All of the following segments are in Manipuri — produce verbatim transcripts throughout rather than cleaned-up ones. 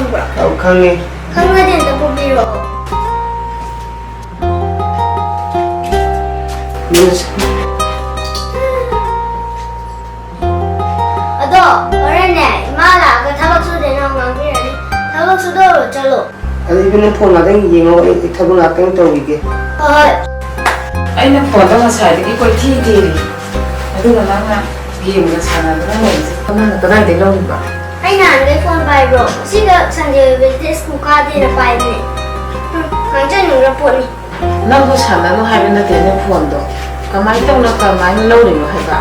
ꯈꯪꯕ꯭ꯔꯣ? ꯑꯧ, ꯈꯪꯉꯦ꯫ ꯈꯪꯉꯗꯤ ꯑꯝꯇ ꯄꯨꯕꯤꯔꯛꯑꯣ꯫ ꯃꯤꯁ꯫ ꯑꯗꯣ ꯍꯣꯔꯦꯟꯅꯦ, ꯏꯃꯥ ꯂꯥꯛꯑꯒ ꯊꯕꯛ ꯁꯨꯗꯦꯅ ꯑꯃꯨꯛ ꯉꯥꯡꯕꯤꯔꯅꯤ꯫ ꯊꯕꯛ ꯁꯨꯗꯧꯔꯣ? ꯆꯠꯂꯣ꯫ ꯑꯗꯨ ꯏꯕꯨꯡꯉꯣ, ꯐꯣꯟ ꯉꯥꯛꯇꯪ ꯌꯦꯡꯉꯣ, ꯑꯩ, ꯑꯩ ꯊꯕꯛ ꯉꯥꯛꯇꯪ ꯇꯧꯈꯤꯒꯦ꯫ ꯍꯣꯏ꯫ ꯑꯩꯅ ꯐꯣꯟꯗꯣ ꯉꯁꯥꯏꯗꯒꯤ ꯀꯣꯏꯊꯤ ꯊꯤꯔꯤ, ꯑꯗꯨꯒ ꯅꯪꯅ ꯒꯦꯝꯒ ꯁꯥꯟꯅꯗꯅ ꯂꯩꯔꯤꯁꯦ, ꯅꯪꯅ ꯀꯗꯥꯏꯗꯒꯤ ꯂꯧꯔꯤꯕ? ꯑꯩ ꯅꯍꯥꯟꯗꯩ ꯐꯣꯟ ꯄꯥꯏꯕ꯭ꯔꯣ? ꯉꯁꯤꯒ ꯁꯟꯗꯦ ꯑꯣꯏꯕꯁꯤꯗ ꯁ꯭ꯀꯨꯜ ꯀꯥꯗꯦꯅ ꯄꯥꯏꯕꯅꯦ꯫ ꯍꯨꯝ, ꯉꯥꯡꯖꯟꯅꯤꯡꯈ꯭ꯔ ꯄꯣꯠꯅꯤ꯫ ꯅꯪꯕꯨ ꯁꯥꯟꯅꯅꯨ ꯍꯥꯏꯕ ꯅꯠꯇꯦꯅꯦ ꯐꯣꯟꯗꯣ꯫ ꯀꯃꯥꯏꯅ ꯇꯧꯅ ꯀꯃꯥꯏꯅ ꯂꯧꯔꯤꯅꯣ ꯍꯥꯏꯕ?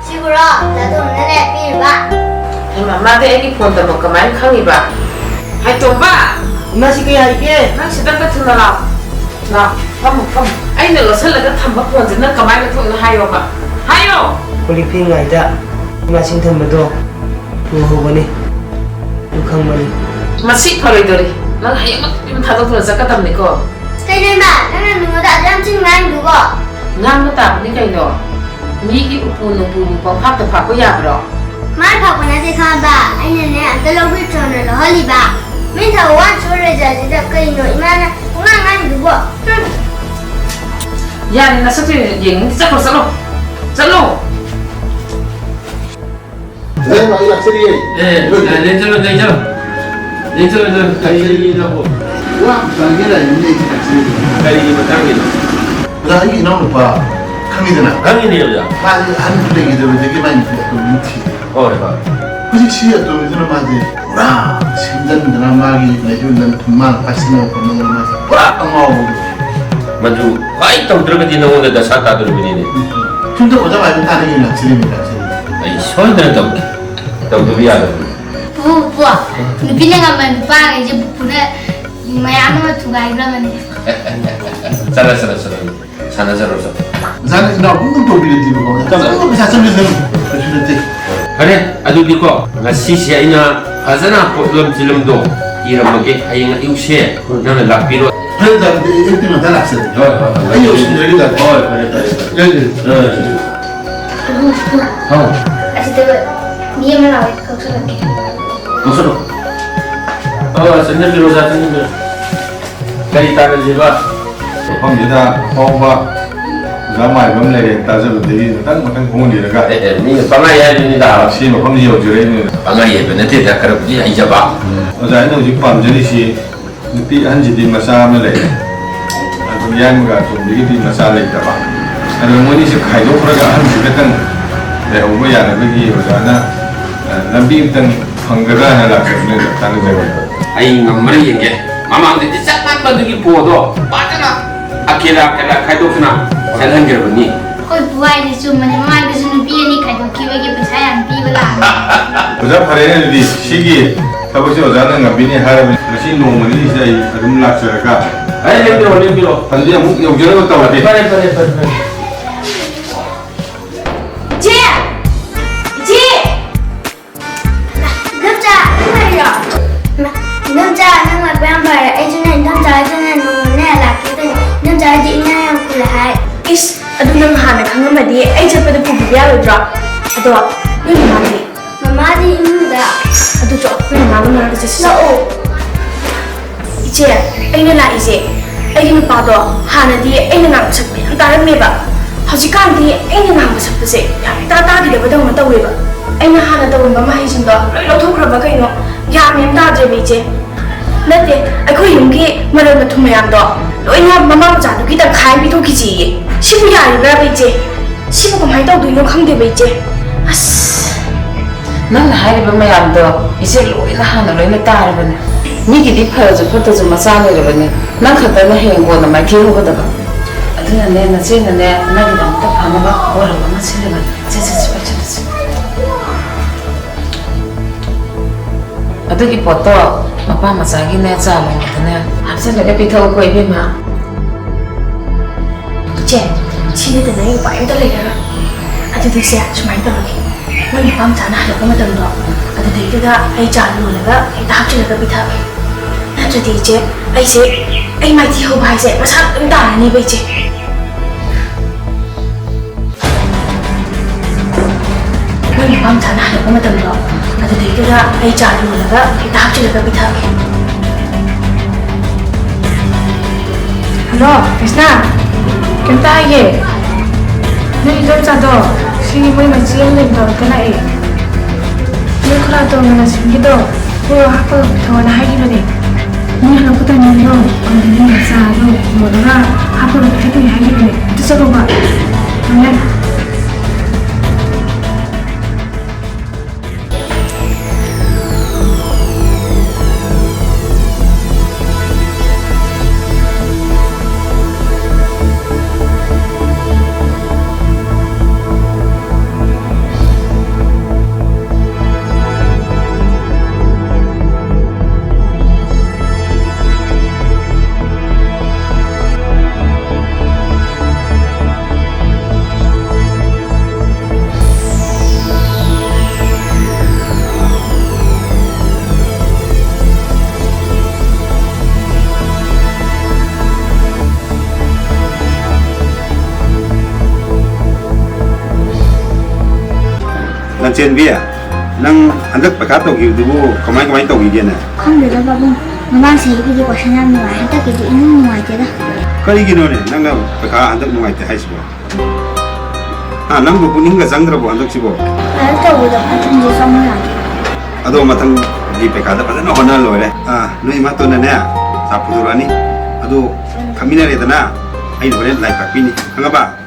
ꯁꯤꯕꯨꯔꯣ? ꯗꯥ ꯇꯣꯝꯕꯅꯅꯦ ꯄꯤꯔꯤꯕ꯫ ꯍꯩꯃꯥ, ꯃꯥꯗꯤ ꯑꯩꯒꯤ ꯐꯣꯟ ꯇꯝꯕ ꯀꯃꯥꯏꯅ ꯈꯪꯉꯤꯕ? ꯍꯥꯏ ꯇꯣꯝꯕ! ꯏꯃꯥ, ꯁꯤ ꯀꯩ ꯍꯥꯏꯒꯦ? ꯅꯪ ꯁꯤꯗ ꯑꯝꯇ ꯊꯨꯅ ꯂꯥꯛꯑꯣ꯫ ꯂꯥꯛꯑꯣ, ꯐꯝꯃꯣ, ꯐꯝꯃꯣ꯫ ꯑꯩꯅ ꯂꯣꯠꯁꯤꯜꯂꯒ ꯊꯝꯕ ꯐꯣꯟꯁꯦ ꯅꯪ ꯀꯃꯥꯏꯅ ꯂꯧꯊꯣꯛꯏꯅꯣ ꯍꯥꯏꯌꯣꯕ꯫ ꯍꯥꯏꯌꯣ! ꯀꯣꯜ ꯂꯤꯛ ꯐꯦꯡꯉꯤꯉꯩꯗ ꯏꯃꯥꯁꯤꯡ ꯊꯝꯕꯗꯣ ꯄꯨꯍꯧꯕꯅꯤ꯫ ꯑꯗꯨ ꯈꯪꯕꯅꯤ꯫ ꯃꯁꯤ ꯐꯔꯣꯏꯗꯣꯔꯤ꯫ ꯅꯪ ꯍꯌꯦꯡꯃꯛ ꯌꯨꯝ ꯊꯥꯗꯣꯛꯇꯨꯅ ꯆꯠꯀꯗꯕꯅꯤꯀꯣ꯫ ꯀꯩꯅꯣ ꯏꯃꯥ, ꯅꯪꯅ ꯃꯤꯉꯣꯟꯗ ꯑꯗꯨ ꯌꯥꯝ ꯊꯤꯅ ꯉꯥꯡꯉꯤꯗꯨꯕꯣ? ꯉꯥꯡꯕ ꯇꯥꯕꯅꯤ ꯀꯩꯅꯣ꯫ ꯃꯤꯒꯤ ꯎꯄꯨ ꯅꯨꯡꯄꯨꯕꯨ ꯄꯪꯐꯥꯛꯇ ꯐꯥꯛꯄ ꯌꯥꯕ꯭ꯔꯣ? ꯃꯥꯅ ꯐꯥꯛꯄ ꯅꯠꯇꯦ ꯈꯪꯉꯕ? ꯑꯩꯅꯅꯦ ꯑꯝꯇ ꯂꯧꯕꯤꯔꯛꯇ꯭ꯔꯣꯅ ꯂꯧꯍꯜꯂꯤꯕ꯫ ꯃꯤꯅ ꯊꯕꯛ ꯋꯥꯅ ꯁꯨꯔ ꯂꯩꯖꯔꯁꯤꯗ ꯀꯩꯅꯣ ꯏꯃꯥꯅ ꯄꯨꯡꯉꯥꯡ ꯉꯥꯡꯉꯤꯗꯨꯕꯣ? ꯍꯨꯝ꯫ ꯌꯥꯔꯦ, ꯅꯁꯛꯇꯨ ꯌꯦꯡꯅꯤꯡꯗꯦ꯫ ꯆꯠꯈ꯭ꯔꯣ, ꯆꯠꯂꯣ꯫ ꯆꯠꯂꯣ꯫ ꯐꯖꯅ ꯂꯥꯛꯑꯣ, ꯂꯥꯛꯆꯔꯤꯌꯦ꯫ ꯑꯦ, ꯑꯦ, ꯂꯦꯡꯁꯜꯂꯨ, ꯂꯦꯡꯁꯜꯂꯨ꯫ ꯂꯦꯡꯁꯜꯂꯨ, ꯂꯦꯡꯁꯜꯂꯨ꯫ ꯀꯔꯤ ꯂꯩꯒꯦ ꯅꯪꯕꯨ? ꯋꯥ ꯑꯝꯇ ꯍꯪꯒꯦ ꯂꯥꯛꯏꯅꯤꯅꯦ, ꯑꯩꯁꯦ ꯂꯥꯛꯆꯔꯤꯌꯦ꯫ ꯀꯔꯤꯒꯤ ꯃꯇꯥꯡꯒꯤꯅꯣ? ꯑꯣꯖꯥ, ꯑꯩꯒꯤ ꯏꯅꯥꯎꯅꯨꯄꯥ ꯈꯪꯉꯤꯗꯅ? ꯈꯪꯉꯤꯅꯦ, ꯑꯣꯖꯥ꯫ ꯃꯥꯁꯦ ꯑꯍꯟ ꯂꯩꯈꯤꯗꯕꯗꯒꯤ ꯃꯥꯏ ꯅꯨꯄꯤ ꯑꯇꯣꯝꯕꯤ ꯊꯤꯔꯦ꯫ ꯍꯣꯏ, ꯍꯣꯏ꯫ ꯍꯧꯖꯤꯛꯁꯤ ꯑꯇꯣꯝꯕꯤꯗꯨꯅ ꯃꯥꯁꯦ ꯄꯨꯔꯥ ꯁꯦꯝꯖꯤꯟꯗꯅ ꯃꯥꯒꯤ ꯃꯌꯨꯝꯗ ꯃꯥꯅ ꯄꯥꯏꯁꯤꯟꯅꯕ ꯈꯣꯠꯅꯕ ꯃꯥꯁꯦ ꯄꯨꯔꯥ ꯑꯉꯥꯎꯕꯅꯤ꯫ ꯃꯗꯨ ꯈ꯭ꯋꯥꯏ ꯇꯧꯗ꯭ꯔꯒꯗꯤ ꯅꯉꯣꯟꯗ ꯗꯁꯥ ꯇꯥꯗꯣꯔꯤꯕꯅꯤꯅꯦ꯫ ꯁꯨꯝ ꯇꯧꯕ ꯆꯞ ꯃꯥꯟꯅꯩ, ꯇꯥꯅ ꯌꯦꯡ ꯂꯥꯛꯆꯔꯤꯅꯤ, ꯂꯥꯛꯆꯔꯤꯅꯤ꯫ ꯑꯩ ꯁꯣꯏꯗꯅ ꯇꯧꯒꯦ꯫ ꯇꯧꯗꯕ ꯌꯥꯗꯕꯅꯤ꯫ ꯄꯨꯄꯨ, ꯄꯨꯄꯨ, ꯅꯨꯄꯤꯅ ꯉꯝꯕ ꯅꯨꯄꯥꯈꯩꯁꯦ ꯄꯨꯄꯨꯅ ꯃꯌꯥꯝ ꯑꯃ ꯊꯨꯒꯥꯏꯈ꯭ꯔꯕꯅꯦ꯫ ꯆꯠꯂꯣ, ꯆꯠꯂꯣ, ꯆꯠꯂꯣ꯫ ꯁꯥꯟꯅꯖꯔꯣ, ꯆꯠꯂꯣ꯫ ꯑꯣꯖꯥꯅ ꯏꯅꯥꯎ ꯑꯗꯨꯝ ꯇꯧꯕꯤꯔꯗꯤꯕꯀꯣ꯫ ꯆꯠꯂꯣ꯫ ꯆꯠꯂꯣ, ꯄꯩꯁꯥ ꯆꯪꯗꯣꯏꯅꯦ꯫ ꯀꯩꯁꯨ ꯅꯠꯇꯦ꯫ ꯐꯔꯦ, ꯑꯗꯨꯗꯤꯀꯣ, ꯉꯁꯤꯁꯦ ꯑꯩꯅ ꯐꯖꯅ ꯄꯣꯠꯂꯝ ꯆꯤꯂꯝꯗꯣ ꯏꯔꯝꯃꯒꯦ꯫ ꯍꯌꯦꯡ ꯑꯌꯨꯛꯁꯦ ꯅꯪꯅ ꯂꯥꯛꯄꯤꯔꯣ꯫ ꯐꯔꯦ, ꯑꯣꯖꯥ, ꯑꯗꯨꯗꯤ ꯑꯌꯨꯛꯇꯤ ꯉꯟꯇꯥ ꯂꯥꯛꯆꯔꯒꯦ꯫ ꯍꯣꯏ, ꯍꯣꯏ, ꯍꯣꯏ꯫ ꯑꯩ ꯌꯧꯁꯤꯟꯖꯔꯒꯦ, ꯑꯣꯖꯥ꯫ ꯍꯣꯏ, ꯐꯔꯦ, ꯐꯔꯦ꯫ ꯌꯥꯏ, ꯌꯥꯏ꯫ ꯍꯣꯏ꯫ ꯑꯁꯤꯗ ꯃꯤ ꯑꯃ ꯂꯥꯛꯑꯣ, ꯀꯧꯁꯜꯂꯛꯀꯦ꯫ ꯀꯧꯁꯜꯂꯣ꯫ ꯑꯣ, ꯆꯪꯁꯤꯟꯕꯤꯔꯣ, ꯑꯣꯖꯥ, ꯆꯪꯁꯤꯟꯕꯤꯔꯣ꯫ ꯀꯔꯤ ꯇꯥꯟꯅꯁꯤꯕ? ꯃꯐꯝꯁꯤꯗ ꯑꯐꯥꯎꯕ ꯑꯣꯖꯥ ꯃꯥꯏꯕ ꯑꯃ ꯂꯩꯔꯦ ꯇꯥꯖꯕꯗꯒꯤ ꯃꯊꯪ ꯃꯊꯪ ꯈꯣꯡꯍꯣꯟꯕꯤꯔꯒ꯫ ꯑꯦ, ꯑꯦ, ꯃꯤꯅ ꯄꯪꯍꯥꯏ ꯍꯥꯏꯕꯅꯤꯗ꯫ ꯁꯤ ꯃꯐꯝꯁꯤ ꯌꯧꯖꯔꯛꯏꯅꯦ꯫ ꯄꯪꯍꯥꯏ ꯍꯥꯏꯕ ꯅꯠꯇꯦꯗ, ꯈꯔꯕꯨꯗꯤ ꯍꯩꯖꯕ꯫ ꯑꯣꯖꯥ, ꯑꯩꯅ ꯍꯧꯖꯤꯛ ꯄꯥꯝꯖꯔꯤꯁꯤ ꯅꯨꯄꯤ ꯑꯍꯟꯁꯤꯗꯤ ꯃꯆꯥ ꯑꯃ ꯂꯩꯔꯦ꯫ ꯑꯗꯨ ꯌꯥꯏꯃꯒ ꯑꯇꯣꯝꯕꯤꯒꯤꯗꯤ ꯃꯆꯥ ꯂꯩꯇꯕ꯫ ꯑꯗꯨ ꯃꯣꯏꯅꯤꯁꯦ ꯈꯥꯏꯗꯣꯛꯈ꯭ꯔꯒ ꯑꯍꯟꯁꯤ ꯈꯛꯇꯪ ꯂꯩꯍꯧꯕ ꯌꯥꯅꯕꯒꯤ ꯑꯣꯖꯥꯅ, ꯑ, ꯂꯝꯕꯤ ꯑꯃꯇꯪ ꯐꯪꯒꯗ꯭ꯔꯥ ꯍꯥꯏꯅ ꯂꯥꯛꯆꯕꯅꯤꯗ, ꯇꯥꯟꯅꯖꯕ꯫ ꯑꯩ ꯉꯝꯕ꯭ꯔꯥ ꯌꯦꯡꯒꯦ꯫ ꯃꯃꯥꯡꯗꯗꯤ ꯆꯞ ꯃꯥꯟꯅꯕꯗꯨꯒꯤ ꯄꯣꯗꯣ ꯐꯖꯅ ꯑꯀꯦꯂꯥ ꯑꯀꯦꯂꯥ ꯈꯥꯏꯗꯣꯛꯇꯅ ꯆꯠꯍꯟꯈ꯭ꯔꯕꯅꯤ꯫ ꯑꯩꯈꯣꯏ ꯄꯨ ꯍꯥꯏꯗꯨꯁꯨ ꯃꯅꯤꯡ ꯃꯃꯥꯡꯗꯁꯨ ꯅꯨꯄꯤ ꯑꯅꯤ ꯈꯥꯏꯗꯣꯛꯈꯤꯕꯒꯤ ꯄꯩꯁꯥ ꯌꯥꯝ ꯄꯤꯕ ꯂꯥꯛꯑꯦ꯫ ꯑꯣꯖꯥ, ꯐꯔꯦꯅꯦ, ꯑꯗꯨꯗꯤ ꯁꯤꯒꯤ ꯊꯕꯛꯁꯦ ꯑꯣꯖꯥꯅ ꯉꯝꯕꯤꯅꯤ ꯍꯥꯏꯔꯕꯅꯤ꯫ ꯉꯁꯤ ꯅꯣꯡꯃ ꯅꯤꯅꯤꯁꯤꯗ ꯑꯩ ꯑꯗꯨꯝ ꯂꯥꯛꯆꯔꯒ ꯑꯩ ꯂꯦꯞꯄꯤꯔꯣ, ꯂꯦꯞꯄꯤꯔꯣ꯫ ꯑꯗꯨꯗꯤ ꯑꯃꯨꯛ ꯌꯧꯖꯅꯕ ꯇꯧꯔꯒꯦ꯫ ꯐꯔꯦ, ꯐꯔꯦ, ꯐꯔꯦ, ꯐꯔꯦ꯫ ꯏꯆꯦ! ꯏꯆꯦ! ꯏꯟꯗꯣꯝꯆꯥ, ꯅꯪ ꯂꯥꯛꯏꯔꯣ? ꯏꯃꯥ, ꯏꯟꯗꯣꯝꯆꯥ, ꯅꯪ ꯂꯥꯛꯄ ꯌꯥꯝ ꯐꯔꯦ꯫ ꯑꯩꯁꯨꯅꯦ ꯏꯟꯗꯣꯝꯆꯥ ꯍꯣꯏꯗꯅꯦ ꯅꯣꯡꯃꯅꯦ ꯂꯥꯛꯀꯦ ꯇꯧꯅꯤ꯫ ꯏꯟꯗꯣꯝꯆꯥ ꯍꯣꯏꯗꯤ ꯏꯅꯥ ꯌꯥꯝ ꯈꯨꯜꯂꯦ ꯍꯥꯏ꯫ ꯏꯁ, ꯑꯗꯨ ꯅꯪ ꯍꯥꯟꯅ ꯈꯪꯉꯝꯃꯗꯤ ꯑꯩ ꯆꯠꯄꯗ ꯄꯨꯕꯤꯕ ꯌꯥꯔꯣꯏꯗ꯭ꯔꯣ? ꯑꯗꯣ ꯅꯣꯏ ꯃꯃꯥꯗꯤ? ꯃꯃꯥꯗꯤ ꯏꯃꯨꯡꯗ꯫ ꯑꯗꯨ ꯆꯣ, ꯅꯣꯏ ꯃꯃꯥꯒ ꯃꯅꯥꯛꯇ ꯆꯠꯁꯤ ꯆꯣ꯫ ꯂꯥꯛꯑꯣ꯫ ꯏꯆꯦ, ꯑꯩꯅ ꯂꯥꯛꯏꯁꯦ, ꯑꯩꯒꯤ ꯅꯨꯄꯥꯗꯣ ꯍꯥꯟꯅꯗꯤ ꯑꯩꯅ ꯉꯥꯡꯕ ꯁꯛꯄ ꯌꯥꯝ ꯇꯥꯔꯝꯃꯦꯕ꯫ ꯍꯧꯖꯤꯛꯀꯥꯟꯗꯤ ꯑꯩꯅ ꯉꯥꯡꯕ ꯁꯛꯄꯁꯦ ꯌꯥꯝ ꯏꯇꯥ ꯇꯥꯈꯤꯗꯕꯗꯧꯅ ꯇꯧꯋꯦꯕ꯫ ꯑꯩꯅ ꯍꯥꯟꯅ ꯇꯧꯔꯝꯕ ꯃꯍꯩꯁꯤꯡꯗꯣ ꯂꯣꯏ ꯂꯧꯊꯣꯛꯈ꯭ꯔꯕ ꯀꯩꯅꯣ? ꯒ꯭ꯌꯥꯟ ꯃꯦꯟ ꯇꯥꯗ꯭ꯔꯦꯕ, ꯏꯆꯦ꯫ ꯅꯠꯇꯦ, ꯑꯩꯈꯣꯏ ꯌꯨꯝꯒꯤ ꯃꯔꯜ ꯃꯊꯨꯝ ꯃꯌꯥꯝꯗꯣ ꯂꯣꯏꯅ ꯃꯃꯥ ꯃꯆꯥꯗꯨꯒꯤ ꯇꯪꯈꯥꯏ ꯑꯃ ꯄꯤꯊꯣꯛꯈꯤꯁꯤꯌꯦ꯫ ꯁꯤꯕꯨ ꯌꯥꯔꯤꯕ꯭ꯔꯥꯕ, ꯏꯆꯦ? ꯁꯤꯕꯨ ꯀꯃꯥꯏꯅ ꯇꯧꯗꯣꯏꯅꯣ ꯈꯪꯗꯦꯕ, ꯏꯆꯦ꯫ ꯑꯁ꯫ ꯅꯪꯅ ꯍꯥꯏꯔꯤꯕ ꯃꯌꯥꯝꯗꯣ ꯏꯆꯦ ꯂꯣꯏꯅ ꯍꯥꯟꯅ ꯂꯣꯏꯅ ꯇꯥꯔꯕꯅꯦ꯫ ꯃꯤꯒꯤꯗꯤ ꯐꯔꯁꯨ ꯐꯠꯇ꯭ꯔꯁꯨ ꯃꯆꯥ ꯂꯩꯔꯕꯅꯦ꯫ ꯅꯪ ꯈꯛꯇꯅ ꯍꯌꯦꯡ ꯀꯣꯟꯅ ꯃꯥꯏꯊꯤ ꯍꯧꯒꯗꯕ꯫ ꯑꯗꯨꯅꯅꯦ, ꯅꯆꯦꯅꯅꯦ, ꯅꯪꯒꯤꯗꯃꯛꯇ ꯐꯅꯕ ꯋꯥꯔꯧ ꯑꯃ ꯁꯤꯜꯂꯤꯕꯅꯦ꯫ ꯁꯦ, ꯁꯦ, ꯁꯦ, ꯄꯥꯏꯁꯤꯜꯂꯁꯤ꯫ ꯑꯗꯨꯒꯤ ꯄꯣꯠꯇꯣ ꯃꯄꯥ ꯃꯆꯥꯒꯤꯅꯦ, ꯆꯥ ꯂꯣꯟꯕꯗꯅꯦ ꯍꯥꯞꯆꯤꯜꯂꯒ ꯄꯤꯊꯛꯎꯀꯣ, ꯏꯕꯦꯝꯃ꯫ ꯏꯆꯦ, ꯁꯤ ꯅꯠꯇꯅ ꯑꯩ ꯎꯄꯥꯏ ꯑꯝꯇ ꯂꯩꯔꯔꯣꯏ꯫ ꯑꯗꯨꯗꯤ ꯏꯆꯦ, ꯁꯨꯃꯥꯏꯅ ꯇꯧꯔꯒꯦ, ꯃꯣꯏ ꯃꯄꯥ ꯃꯆꯥꯅ ꯍꯜꯂꯛꯄ ꯃꯇꯝꯗꯣ, ꯑꯗꯨꯗꯩꯗꯨꯗ ꯑꯩ ꯆꯥ ꯂꯣꯜꯂꯒ ꯍꯦꯛꯇ ꯍꯥꯞꯆꯤꯜꯂꯒ ꯄꯤꯊꯛꯑꯒꯦ꯫ ꯅꯠꯇ꯭ꯔꯗꯤ ꯏꯆꯦ, ꯑꯩꯁꯦ, ꯑꯩ ꯃꯥꯏꯊꯤ ꯍꯧꯕ ꯍꯥꯏꯁꯦ ꯃꯁꯥ ꯑꯗꯨꯝ ꯇꯥꯔꯅꯤꯕ, ꯏꯆꯦ꯫ ꯃꯣꯏ ꯃꯄꯥ ꯃꯆꯥꯅ ꯍꯜꯂꯛꯄ ꯃꯇꯝꯗꯣ, ꯑꯗꯨꯗꯩꯗꯨꯗ ꯑꯩ ꯆꯥ ꯂꯣꯜꯂꯒ ꯍꯦꯛꯇ ꯍꯥꯞꯆꯤꯜꯂꯒ ꯄꯤꯊꯛꯑꯒꯦ꯫ ꯍꯜꯂꯣ, ꯀ꯭ꯔꯤꯁꯅ, ꯀꯩꯝꯇ ꯍꯥꯏꯒꯦ꯫ ꯅꯣꯏ ꯏꯗꯣꯝꯆꯥꯗꯣ ꯁꯤ ꯃꯣꯏ ꯃꯆꯦ ꯑꯃ ꯂꯩꯕꯗꯣ ꯑꯗꯨꯗ ꯂꯥꯛꯑꯦ꯫ ꯅꯣꯏ ꯈꯨꯂꯥꯇꯣꯝꯒ ꯅꯁꯤꯝꯒꯤꯗꯣ ꯄꯣꯔꯣ ꯍꯥꯞꯄꯒ ꯄꯨꯊꯣꯛꯑꯣꯅ ꯍꯥꯏꯈꯤꯕꯅꯦ꯫ ꯅꯣꯏ ꯍꯜꯂꯛꯄ ꯇꯥꯏꯃꯤꯡꯗꯣ ꯑꯗꯨꯗ ꯅꯣꯏ ꯃꯆꯥꯗꯣ ꯄꯨꯔꯒ ꯍꯥꯞꯄꯒ ꯄꯨꯊꯣꯛꯇꯣꯏꯅꯦ ꯍꯥꯏꯈꯤꯕꯅꯦ꯫ ꯑꯗꯨ ꯆꯠꯂꯣꯕ꯫ ꯊꯝꯃꯦ꯫ ꯂꯟꯆꯦꯟꯕꯤ, ꯅꯪ ꯍꯟꯗꯛ ꯄꯩꯈꯥ ꯇꯧꯈꯤꯕꯗꯨꯕꯨ ꯀꯃꯥꯏ ꯀꯃꯥꯏ ꯇꯧꯈꯤꯒꯦꯅꯦ? ꯈꯪꯗꯦꯗ ꯄꯥꯕꯨꯡ, ꯃꯃꯥꯡ ꯆꯍꯤꯒꯤꯗꯤ ꯀꯣꯏꯁꯟ ꯌꯥꯝ ꯅꯨꯡꯉꯥꯏ, ꯍꯟꯗꯛꯀꯤꯗꯤ ꯏꯅꯨꯡ ꯅꯨꯡꯉꯥꯏꯇꯦꯗ꯫ ꯀꯔꯤꯒꯤꯅꯣꯅꯦ ꯅꯪꯅ ꯄꯩꯈꯥ ꯍꯟꯗꯛ ꯅꯨꯡꯉꯥꯏꯇꯦ ꯍꯥꯏꯁꯤꯕꯣ? ꯍꯥ, ꯅꯪꯕꯨ ꯄꯨꯛꯅꯤꯡꯒ ꯆꯪꯗ꯭ꯔꯕꯣ ꯍꯟꯗꯛꯁꯤꯕꯣ? ꯀꯩꯅꯣ ꯇꯧꯕꯗꯣ ꯃꯊꯪꯁꯦ ꯆꯪꯉꯨ ꯌꯥꯗꯦ꯫ ꯑꯗꯣ ꯃꯊꯪꯒꯤ ꯄꯩꯈꯥꯗ ꯐꯖꯅ ꯍꯣꯠꯅ ꯂꯣꯏꯔꯦ꯫ ꯑꯥ, ꯅꯣꯏ ꯏꯃꯥꯇꯣꯟꯅꯅꯦ ꯆꯥ ꯄꯨꯊꯣꯔꯛꯑꯅꯤ, ꯑꯗꯨ ꯊꯛꯃꯤꯟꯅꯔꯦꯗꯅ꯫ ꯑꯩꯅ ꯍꯣꯔꯦꯟ ꯂꯥꯏ ꯇꯥꯛꯄꯤꯅꯤ, ꯈꯪꯉꯕ?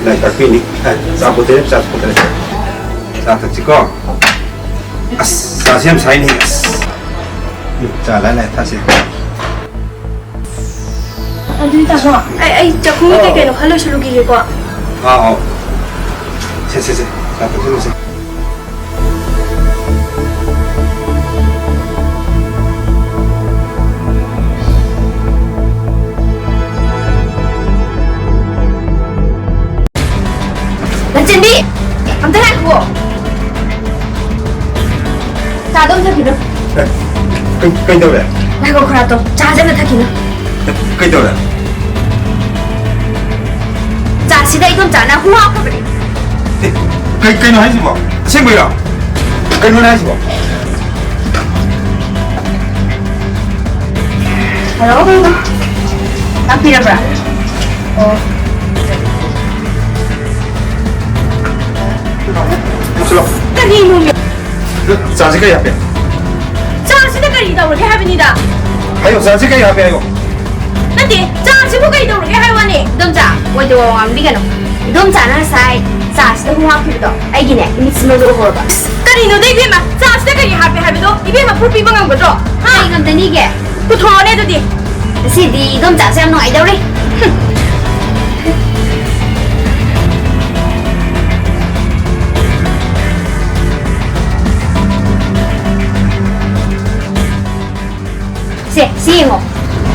ꯂꯥꯏꯔꯤꯛ ꯇꯥꯛꯄꯤꯅꯤ꯫ ꯑꯦ, ꯆꯥ ꯄꯨꯊꯣꯛꯑꯦ, ꯆꯥ ꯄꯨꯊꯣꯛꯑꯦ꯫ ꯆꯥ ꯊꯛꯁꯤꯀꯣ꯫ ꯑꯁ, ꯆꯥꯁꯦ ꯌꯥꯝ ꯁꯥꯏꯅꯦ꯫ ꯑꯁ꯫ ꯎꯝ, ꯆꯥ ꯂꯥꯏ ꯂꯥꯏ ꯊꯛꯁꯤ꯫ ꯑꯗꯨꯗꯤ ꯇꯥꯃꯣ, ꯑꯩ, ꯑꯩ ꯆꯥꯛꯈꯨꯝꯒꯤ ꯑꯣ꯫ ꯀꯩ ꯀꯩꯅꯣ ꯈꯔ ꯂꯣꯏꯁꯜꯂꯨꯈꯤꯒꯦꯀꯣ꯫ ꯑꯥ, ꯑꯥꯎ꯫ ꯁꯦ, ꯁꯦ, ꯁꯦ꯫ ꯆꯥ ꯊꯛꯁꯤꯜꯂꯨꯁꯦ꯫ ꯂꯟꯆꯦꯟꯕꯤ! ꯑꯝꯇ ꯉꯥꯏꯈꯨꯑꯣ꯫ ꯆꯥꯗꯣ ꯑꯝꯇ ꯊꯛꯈꯤꯅꯨ꯫ ꯑꯦ, ꯀꯩ-, ꯀꯩꯗꯧꯔꯦ? ꯉꯥꯏꯈꯣ, ꯈꯔ ꯇꯣ꯫ ꯆꯥꯁꯦ ꯑꯝꯇ ꯊꯛꯈꯤꯅꯨ꯫ ꯑꯦ, ꯀꯩꯗꯧꯔꯦ? ꯆꯥꯁꯤꯗ ꯏꯗꯣꯝꯆꯥꯅ ꯍꯨ ꯍꯥꯞꯈ꯭ꯔꯕꯅꯦ꯫ ꯑꯦ, ꯀꯩ-, ꯀꯩꯅꯣ ꯍꯥꯏꯁꯤꯕꯣ? ꯑꯁꯦꯡꯕꯩꯔꯣ? ꯀꯩꯅꯣꯅꯦ ꯍꯥꯏꯁꯤꯕꯣ? ꯍꯜꯂꯣ? ꯂꯥꯛꯄꯤꯔꯕ꯭ꯔꯥ? ꯑꯣ꯫ ꯂꯥꯛꯁꯤꯜꯂꯣ꯫ ꯀꯔꯤꯅꯣꯃꯦ? ꯆꯥꯁꯤ ꯀꯩ ꯍꯥꯞꯄꯦ? ꯆꯥꯁꯤꯗ ꯀꯔꯤ ꯇꯧꯔꯒꯦ ꯍꯥꯏꯕꯅꯤꯗ? ꯍꯥꯏꯌꯣ, ꯆꯥꯁꯤ ꯀꯩ ꯍꯥꯞꯄꯦ ꯍꯥꯏꯌꯣ꯫ ꯅꯠꯇꯦ, ꯆꯥꯁꯤꯕꯨ ꯀꯩ ꯇꯧꯔꯒꯦ ꯍꯥꯏ ꯋꯥꯅꯦ? ꯏꯗꯣꯝꯆꯥ, ꯑꯣꯏꯗꯕ ꯋꯥ ꯉꯥꯡꯕꯤꯒꯅꯨ꯫ ꯏꯗꯣꯝꯆꯥꯅ ꯉꯁꯥꯏ ꯆꯥꯁꯤꯗ ꯍꯨ ꯍꯥꯞꯈꯤꯕꯗꯣ ꯑꯩꯒꯤꯅꯦ ꯏꯃꯤꯠꯁꯤꯃꯛꯇ ꯎꯍꯧꯔꯕ꯫ ꯑꯁ, ꯀꯔꯤꯅꯣꯗ ꯏꯕꯦꯝꯃ? ꯆꯥꯁꯤꯗ ꯀꯔꯤ ꯍꯥꯄꯦ ꯍꯥꯏꯕꯗꯣ ꯏꯕꯦꯝꯃ proof ꯄꯤꯕ ꯉꯝꯒꯗ꯭ꯔꯣ? ꯍꯥ? ꯀꯔꯤ ꯉꯝꯗꯅꯤꯒꯦ? ꯄꯨꯊꯣꯔꯛꯑꯣꯅꯦ ꯑꯗꯨꯗꯤ꯫ ꯉꯁꯤꯗꯤ ꯏꯗꯣꯝꯆꯥꯁꯦ ꯌꯥꯝ ꯅꯨꯡꯉꯥꯏꯗꯧꯔꯤ꯫ ꯍꯨꯝ꯫ ꯁꯦ, ꯁꯤ ꯌꯦꯡꯉꯣ꯫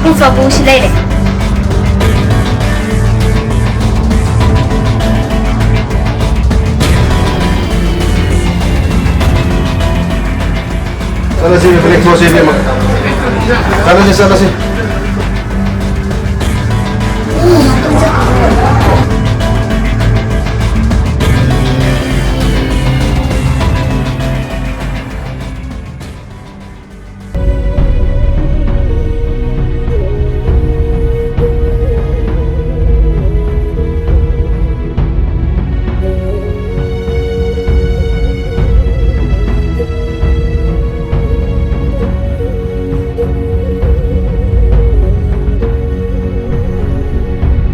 Proof ꯄꯨ ꯁꯤ ꯂꯩꯔꯦ꯫ ꯆꯠꯂꯁꯤ, reflect ꯊꯣꯛꯑꯁꯤ, ꯏꯕꯦꯝꯃ꯫ ꯆꯠꯂꯁꯤ, ꯆꯠꯂꯁꯤ꯫